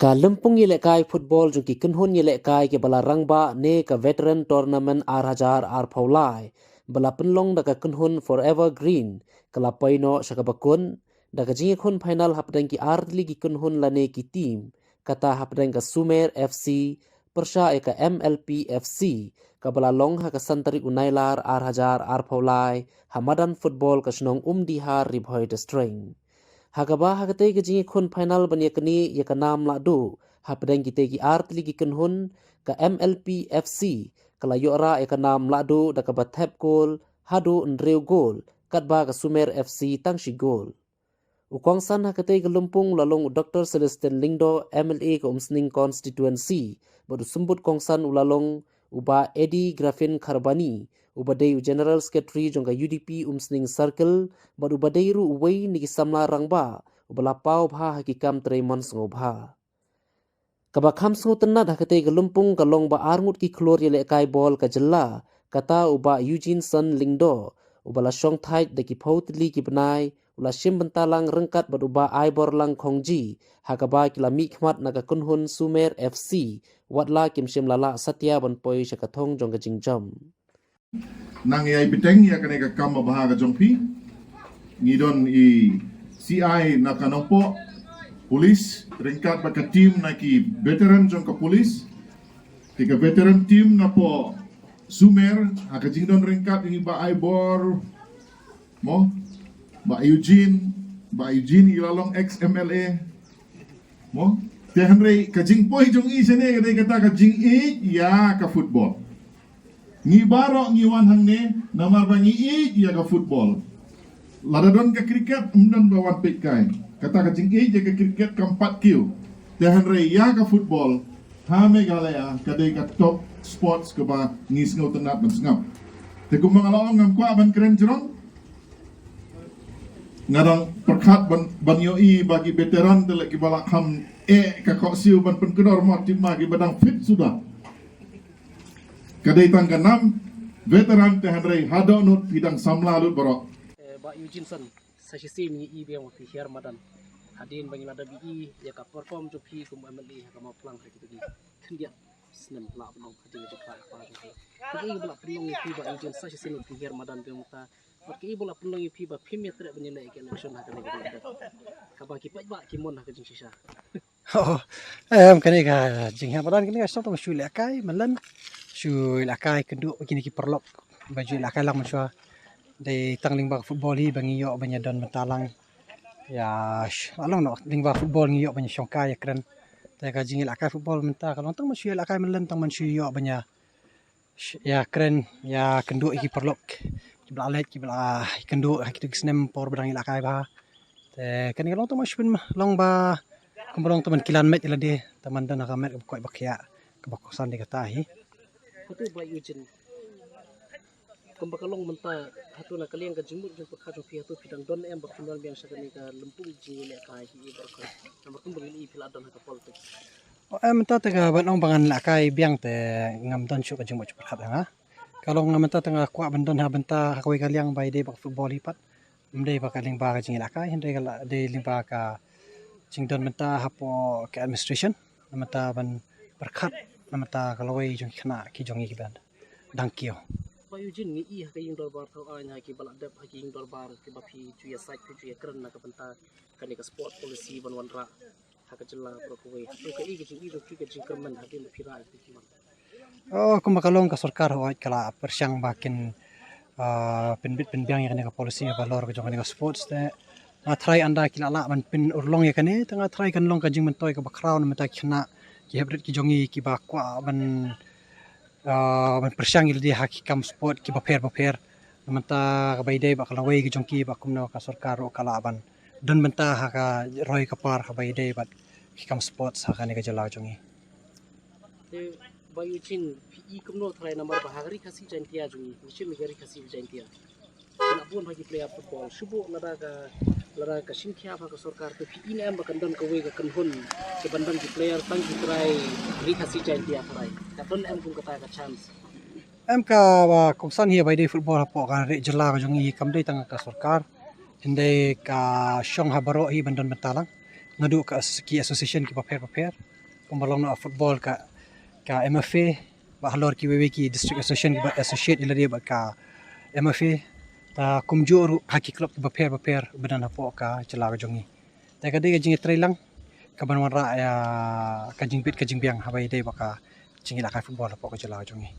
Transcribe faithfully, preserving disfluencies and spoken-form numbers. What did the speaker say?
Ka lympung ïalehkai football jong ki kynhun ïalehkai kiba la rangbah ne ka Veteran Tournament ar hajar arphew lai ba la pynlong da ka kynhun Forever Green ka la poi noh sha kaba kut da ka jingïakhun final hapdeng ki artylli ki kynhun lane ki team, kata hapdeng ka Sumer F C pyrshah ïa ka M L P F C kaba la long ha ka san tarik u Nailar ar hajar arphew lai ha madan football ka shnong Umdihar, Ri Bhoi District. Ha kaba ha katei ka jingïakhun final ban ïaknieh ïa ka nam lahduh hapdeng kitei ki artylli ki kynhun, ka M L P F C ka la ïoh rah ïa ka nam lahduh da kaba thep gol haduh hynriew gol, katba ka Sumer F C tang shi gol. U kongsan ha katei ka lympung u la long u Doctor Celestine Lyngdoh, M L A ka Umsning Constituency, bad u symbud kongsan u la long u Bah Eddie Graffin Kharbani, uba dei u General Secretary jong ka U D P Umsning Circle, bad uba dei ruh uwei na ki samla rangbah uba la paw bha ha ki kam trei mon sngewbha. Kaba kham sngewtynnat ha katei ka lympung ka long ba arngut ki khlur ïalehkai bol ka jylla, kata u Bah Eugene Son Lyngdoh, uba la shong thait da ki phew tylli ki bnai, u la shim bynta lang ryngkat bad u Bah Aiborlang Khongji, ha kaba ki la mihkhmat na ka kynhun Sumer F C, wat la kim shym la lah satia ban poi sha ka thong jong ka jingjop. Nang ïai bteng ïa kane ka kam babha ka jong phi. Ngi don i C I na ka Nongpoh, police, ryngkat bad ka team na ki veteran jong ka police. Te ka veteran team napoh Sumer, ha ka jingdon ryngkat ïa ngi Bah Aibor, mo, Bah Eugene, Bah Eugene i la long ex M L A. Mo? Te hynrei ka jingpoi jong i shane ka dei kata ka jingïeit ïa ka football. Ngi baroh ngi wan hangne namar ba ngi ïeit ïa ka football. Lada don ka cricket, ym don ba wan peit kai. Kata ka jingïeit ïa ka cricket kam pat kiew. Te hynrei ïa ka football ha Meghalaya ka dei ka top sports kaba ngi sngewtynnat ban sngap. Te kumba nga la ong, ngam kwah ban kren jrong. Nga dang pyrkhat ban, ban ïohi ba ki veteran te leh kiba la kham eh ka khohsiew ban pynkynor, mo, tip ma kiba dang fit suda. Ka dei tang ka nam veteran te hynrei haduh nut phi dang samla lut baroh. Eh, Bah Eugene Son, sa shisien ngi i biang ba phi hiar madan. Hadien ba ngi la dep i ïa ka perform jong phi kum M L A ha ka Mawphlang ha kito ki khyndiat snem la pynlong hadien ka jingpyrkhat jong phi. Kaei ba la pynlong ïa phi Bah Eugene, sa shisien ba phi hiar madan biang mynta? Bad kaei ba la pynlong ïa phi ba phim ïatreh ban ïaleh ïa ka election ha kane ka dei kaba ki paidbah ki mon ha ka jingshisha? Oh, em, kane ka jinghiar madan kane ka sdang tang shu lehkai mlien, shu lehkai kynduh kine ki paralok ba ju lehkai lang mynshuwa. Dei tang lyngba football hi ba ngi ïoh ban ïadon bynta lang. Ïa, sh-, la long noh lyngba football ngi ïoh ban ïashongkai ïakren. Te ka jingïalehkai football mynta ka long tang mynshuwa lehkai mlien tang mynshuwa ïoh ban ïa sh-, ïakren, ïakynduh ïa ki paralok kiba la leit, kiba la kynduh ha kito ki snem por ba dang ïalehkai bha. Te kane ka long tang ba shu pyn long ba kumba long tang ban kilan met ïa lade, tang ban don ha ka met kaba koit ba khiah, kaba kongsan dei kata hi. Hato Bah Eugene, kumba ka long mynta, hato na ka liang ka jingmut jingpyrkhat jong phi, hato phi dang don em ba phin wan biang sha kane ka lympung jingïalehkai hi baroh kawei? Namar kumba ngi i phi la don ha ka politics. Oh, em, mynta te ka ban ong ba ngan lehkai biang te ngam don shuh ka jingmut jingpyrkhat ha nga. Ka long nga mynta te nga kwah ban don ha bynta ha kawei ka liang ba ïadei bad ka football hi pat. Ym dei ba ka lyngba ka jingïalehkai, hynrei ka la dei lyngba ka jingdon bynta hapoh ka administration. Na bynta ban pyrkhat na bynta ka lawei jong ki khynnah ki jong ngi kiba dang kiew. Bah Eugene, ngi i ha ka ïing dorbar thaw aiñ ha kiba la dep ha ki ïing dorbar kiba phi ju ïasaid phi ju ïakren na ka bynta kane ka sport policy ban wanrah ha ka jylla baroh kawei. Hato kaei ka jingïeit jong phi, ka jingkyrmen hadien ba phi rah ïa ki wan? Oh, kumba ka long ka sorkar hooid ka la pyrshang ba kin, ah, pynbit pynbiang ïa kane ka policy halor ka jong kane ka sports te. Nga tharai ynda ki la lah ban pynurlong ïa kane te nga tharai kan long ka jingmyntoi kaba khraw na bynta ki khynnah ki heprit ki jong ngi kiba kwah ban, ah, ban pyrshang ïa lade ha ki kam sport kiba pher bapher. Na bynta kaba ïadei bad ka lawei ka jong ki ba kumno ka sorkar ruh ka lah ban don bynta ha ka roi ka par kaba ïadei bad ki kam sports ha kane ka jylla jong ngi. Te Bah Eugene, phi i kumno tharai namar ba ha ka Ri Khasi Jaintia jong ngi, ngi shim ïa ka Ri Khasi Jaintia, ki la bun ha ki player football, shu buh lada ka, lada ka shim khia ha ka sorkar, te phi i ne em ba kan don kawei ka kynhun kaban don ki player tang ki trai Ri Khasi Jaintia tharai? Ka don em kum kata ka chance? Em, kaba kongsan hi ba ïadei football hapoh ka ri jylla ka jong ngi kam dei tang ka sorkar, hynrei ka shong ha baroh hi ban don bynta lang naduh ka as-, ki association kiba pher bapher. kumba long na football ka, ka M F A, bad halor kiwei wei ki district association kiba associate ïa lade bad ka M F A. Ta kumjuh ruh ha ki club kiba pher ba pher ba don hapoh ka jylla ka jong ngi. Ta ka dei ka jingïatreilang kaban wanrah ïa ka jingbit ka jingbiang haba ïadei bad ka jingïalehkai football hapoh ka jylla ka jong ngi.